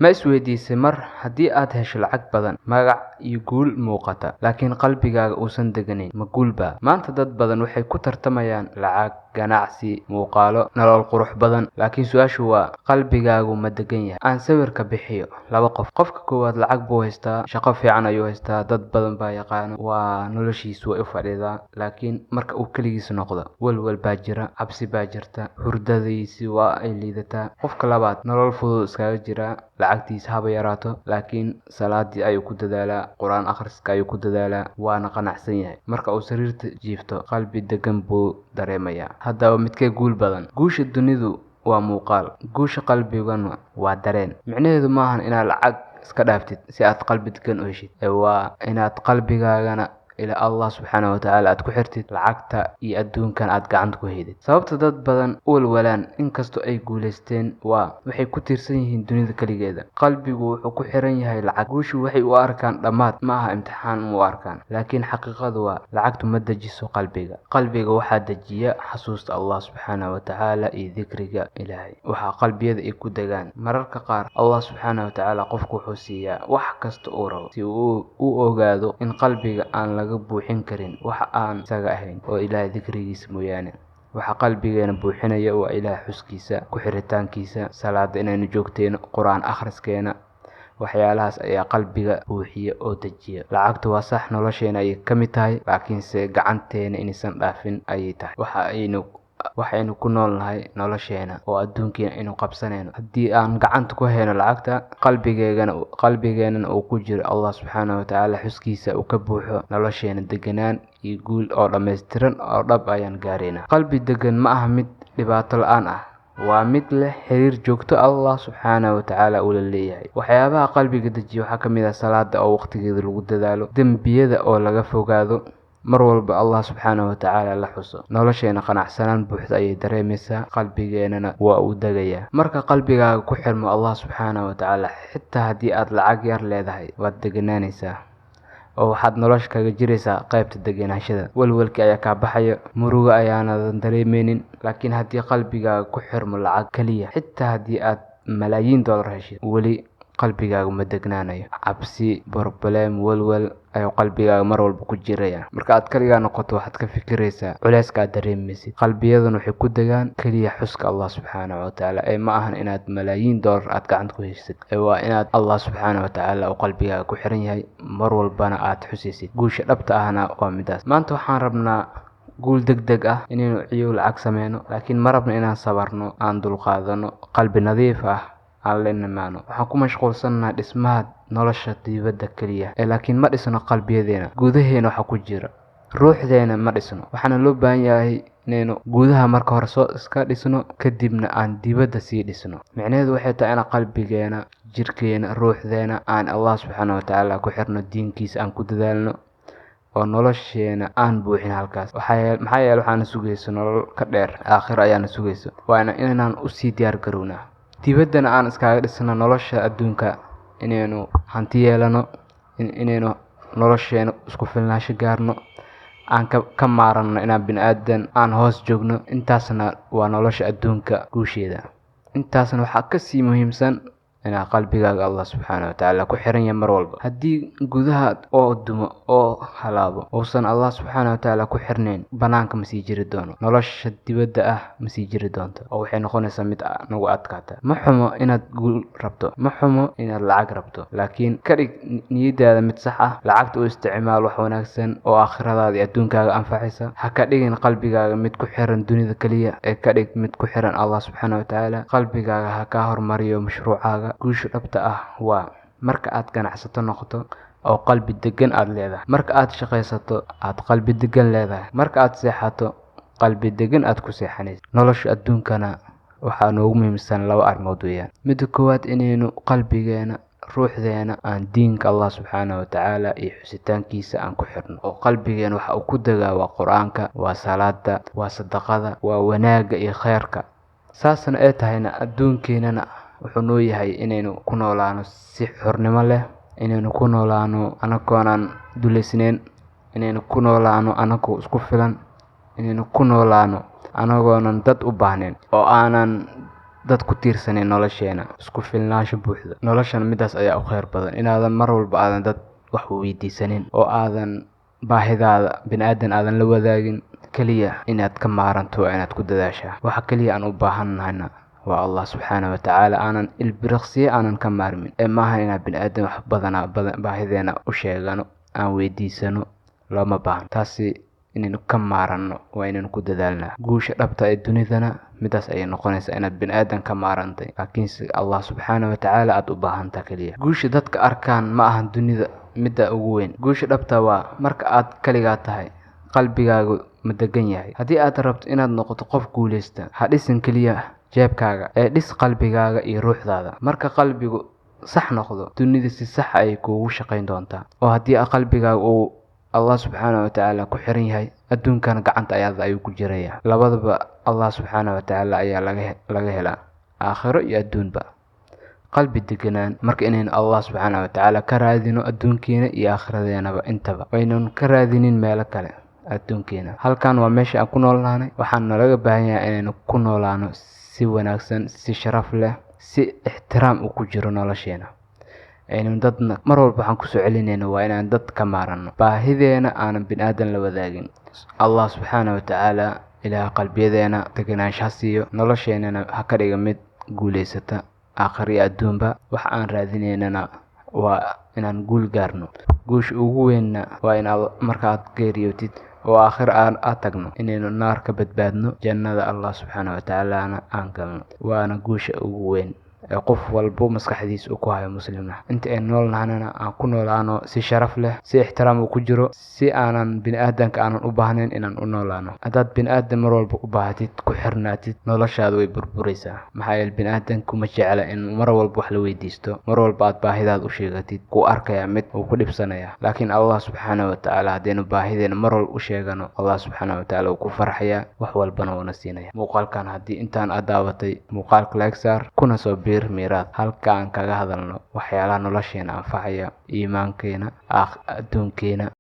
Ma isweydiisay mar haddii aad hesho lacag badan, magac iyo guul muuqata, laakiin qalbigaaga uusan deganayn, ma guul baa? Maanta dad badan waxay ku tartamayaan lacag, ganacsi, muuqaallo, nolol qurux badan, laakiin su'aashu waa: qalbigaagu ma degan yahay? Aan sawir ka bixiyo laba qof. Qofka koowaad lacag buu haystaa, shaqo fiican ayuu haystaa, dad badan baa yaqaano, waa noloshiisu way u fadhidaa, laakiin marka uu keligiis noqdo, walwal baa jira, cabsi baa jirta, hurdadiisi waa ay liidataa. Qofka labaad nolol fudud iskaga jira, lacagtiisa haba yaraato, laakiin salaadii ayuu ku dadaalaa, Qur'aan akhriska ayuu ku dadaalaa, waana qanacsan yahay. Marka uu sariirta jiifto, qalbi degan buu dareemayaa. Haddaba midkee guul badan? Guusha dunidu waa muuqaal, guusha qalbiguna waa dareen. Micnaheedu maahan inaad lacag iska dhaaftid si aad qalbi degan u heshid, ee waa inaad qalbigaagana ila Allah subxaanahu wa tacaala aad ku xirtid, lacagta iyo adduunkan aad gacanta ku haydid. Sababta dad badan u walwalaan inkastoo ay guulaysteen waa waxay ku tiirsan yihiin dunida kaligeeda. Qalbigu wuxuu ku xiran yahay lacag. Guushu waxay u arkaan dhammaad, ma aha imtixaan u arkaan. Laakiin xaqiiqadu waa lacagtu ma dejiso qalbiga. Qalbiga waxaa dejiya xasuusta Allah subxaanahu wa tacaala iyo dikriga Ilaahay. Waxaa qalbiyada ay ku degaan. Mararka qaar Allah subxaanahu wa tacaala qofku wuxuu siiyaa wax kasta uu rabo si uu u ogaado in qalbiga aan laga buuxin karin wax aan isaga ahayn oo Ilaahay dikrigiisa mooyaane. Waxa qalbigeena buuxinaya waa Ilaahay xuskiisa, ku xiritaankiisa, salaada inaynu joogteyno, Qur'aan akhriskeena. Waxyaalahaas ayaa qalbiga buuxiya oo dejiya. Lacagtu waa sax, nolosheena ayay ka mid tahay, laakiinse gacanteena inaysan dhaafin ayay tahay. Waxaynu ku nool nahay nolosheena oo adduunkeena aynu qabsanayno. Haddii aan gacanta ku hayno lacagta, qalbigeegana qalbigeenana uu ku jiro Allah subxaanahu wa tacaala xuskiisa uu ka buuxo, nolosheena deganaan iyo guul oo dhammaystiran oo dhab ayaan gaaraynaa. Qalbi degan ma aha mid dhibaato la'aan ah, waa mid leh xiriir joogto Allah subxaanahu wa tacaala uu la leeyahay. Waxyaabaha qalbiga dejiya waxaa ka mid ah salaada oo waqtigeeda lagu dadaalo, dembiyada oo laga fogaado, mar walba Allah subxaanahu wa tacaala la xuso. Nolosheena qanacsanaan buuxda ayay dareemaysaa, qalbigeenana waa uu degayaa. Marka qalbigaaga ku xirmo Allah subxaanahu wa tacaala, xitaa haddii aad lacag yar leedahay, waad deganaanaysaa oo waxaad nolosha kaga jiraysaa qaybta degenaanshada. Walwalkii ayaa kaa baxaya, murugo ayaanadan dareemeynin. Laakiin haddii qalbigaaga ku xirmo lacag kaliya, xitaa haddii aad malaayiin dollar heshid, weli qalbigaagu ma degnaanayo. Cabsi, problem, walwal ayuu qalbigaaga mar walba ku jiraya. Marka aad kaligaa noqoto, waxaad ka fikiraysaa culeyska aad dareemaysid. Qalbiyaduna waxay ku degaan kaliya xuska Allah subxaanahu wa tacaala, ee ma ahan inaad malaayiin dollar aad gacanta ku haysid, ee waa inaad Allah subxaanahu wa tacaala uu qalbigaaga ku xiran yahay, mar walbana aad xusaysid. Guusha dhabta ahna waa midaas. Maanta waxaan rabnaa guul degdeg ah, inaynu ciyow lacag sameyno, laakiin ma rabno inaan sabarno, aan dulqaadano, qalbi nadiif ah aan la nimaano. Waxaan ku mashquulsannahay dhismaha nolosha dibadda kaliya, ee laakiin ma dhisno qalbiyadeena. Gudaheena waxa ku jira, ruuxdeena ma dhisno. Waxaana loo baahan yahay inaynu gudaha marka hore soo iska dhisno, kadibna aan dibadda sii dhisno. Micnaheedu waxay tahay inaan qalbigeena, jirkeena, ruuxdeena aan Allah subxaanahu wa tacaala ku xirno, diinkiisa aan ku dadaalno, oo nolosheena aan buuxin halkaas. Maxaa yeelay waxaana sugayso nolol ka dheer, aakhiro ayaana sugayso. Waana inaan usii diyaar garownaa. Dibaddana aan iskaga dhisno nolosha adduunka, inaynu hanti yeelano, inaynu nolosheena isku filnaansho gaarno, aan ka maaranno inaan bini'aadan aan hoos joogno. Intaasna waa nolosha adduunka guusheeda. Intaasna waxaa kasii muhiimsan inaad qalbigaaga Allah subxaanahu wa tacaala ku xiran yahay mar walba. Haddii gudaha oo dumo oo halaabo, uusan Allah subxaanahu wa tacaala ku xirnayn, banaanka ma sii jiri doono, nolosha dibadda ah ma sii jiri doonto, oo waxay noqonaysaa mid nagu adkaata. Ma xumo inaad guul rabto, ma xumo inaad lacag rabto, laakiin ka dhig niyadaada mid sax ah. Lacagta u isticmaal wax wanaagsan oo aakhiradaada iyo adduunkaaga anfacaysa. Ha ka dhigin qalbigaaga mid ku xiran dunida kaliya, ee ka dhig mid ku xiran Allah subxaanahu wa tacaala. Qalbigaaga ha kaa hormariyo mashruucaaga. Guusha dhabta ah waa marka aad ganacsato noqoto oo qalbi degan aad leedahay, marka aad shaqaysato aad qalbi degan leedahay, marka aad seexato qalbi degan aad ku seexanayso. Nolosha adduunkana waxaa noogu muhiimsan laba arrimood weeyaan. Midda koowaad, inaynu qalbigeena, ruuxdeena aan diinka Allah subxaanahu wa tacaala iyo xusitaankiisa aan ku xirno, oo qalbigeena waxa uu ku degaa waa Qur-aanka, waa salaada, waa sadaqada, waa wanaagga iyo khayrka. Saasna ay tahayna, adduunkeenana wuxuu noo yahay inaynu ku noolaano si xornimo leh, inaynu ku noolaano anagoonaan duleysneyn, inaynu ku noolaano anagoo isku filan, inaynu ku noolaano anagoonan dad u baahnayn oo aanan dad ku tiirsaneyn nolosheena, isku filnaansho buuxda. Noloshan midaas ayaa u kheyr badan, inaadan mar walba aadan dad wax weydiisanin oo aadan baahidaada bini'aadan aadan la wadaagin. Kaliya inaad ka maaranto waa inaad ku dadaashaa. Waxa kaliya aan u baahannahayna waa Allah subxaana wa tacaala, aanan ilbiriqsiyo aanan ka maarmin. Ee maaha inaan bini'aadan wax badanaa baahideena u sheegano, aan weydiisano, looma baahno. Taasi inaynu ka maaranno waa inaynu ku dadaalnaa. Guusha dhabta ee dunidana midaas ayay noqonaysaa, inaad bini'aadan ka maarantay, laakiinse Allah subxaana wa tacaala aad u baahantaa kaliya. Guusha dadka arkaan ma ahan dunida midda ugu weyn. Guusha dhabta waa marka aad kaligaa tahay, qalbigaagu ma degan yahay. Haddii aad rabto inaad noqoto qof guuleysta, ha dhisin kaliya jeebkaaga, ee dhis qalbigaaga iyo ruuxdaada. Marka qalbigu sax noqdo, dunida si sax ayay kuugu shaqayn doontaa. Oo haddii qalbigaaga uu Allah subxaana wa tacaala ku xiran yahay, adduunkana gacanta ayaada ayuu ku jirayaa. Labadaba Allah subxaana wa tacaala ayaa laga helaa, aakhiro iyo adduunba. Qalbi deganaan marka inaynu Allah subxaana wa tacaala ka raadino adduunkeena iyo aakhiradeennaba intaba, waynun ka raadinin meelo kale adduunkeena. Halkan waa meesha aan ku noolnahay, waxaana nalaga baahan yahay inaynu ku noolaano si wanaagsan, si sharaf leh, si ixtiraam uu ku jiro nolosheena. Aynu dadna mar walba waxaan kusoo celinayna waa inaan dad ka maaranno, baahideena aanan bini'aadan la wadaagin. Allah subxaana wa tacaala ilaah qalbiyadeena deganaansho ha siiyo, nolosheenana ha ka dhiga mid guuleysata aakhiro iyo adduunba. Waxa aan raadineynana waa inaan guul gaarno. Guusha ugu weynna waa in markaad geeriyootid oo aakhiro aan tagno, inaynu naar ka badbaadno, jannada Allah subxaana wa tacaalana aan galno. Waana guusha ugu weyn ee qof walbo maskaxdiisa uu ku hayo muslimna. Inta aynu nool nahanana aan ku noolaano si sharaf leh, si ixtiraam uu ku jiro, si aanan bini'aadanka aanan u baahnayn inaan u noolaano. Haddaad bini'aadan mar walba u baahatid, ku xirnaatid, noloshaada way burburaysaa. Maxaa yeelay bini'aadanku ma jecla in mar walba wax la weydiisto, mar walba aad baahidaada u sheegatid, kuu arkaya mid uu ku dhibsanaya. Laakiin Allah subxaana wa tacaala haddaynu baahideena mar walba u sheegano, Allah subxaana wa tacaala wuu ku farxayaa, wax walbana wuuna siinaya. Muuqaalkan haddii intaan aad daabatay, muuqaalka like saar, kuna soo biir Miiraad, halka aan kaga hadalno waxyaalaha nolosheena anfacaya, iimaankeena, adduunkeena.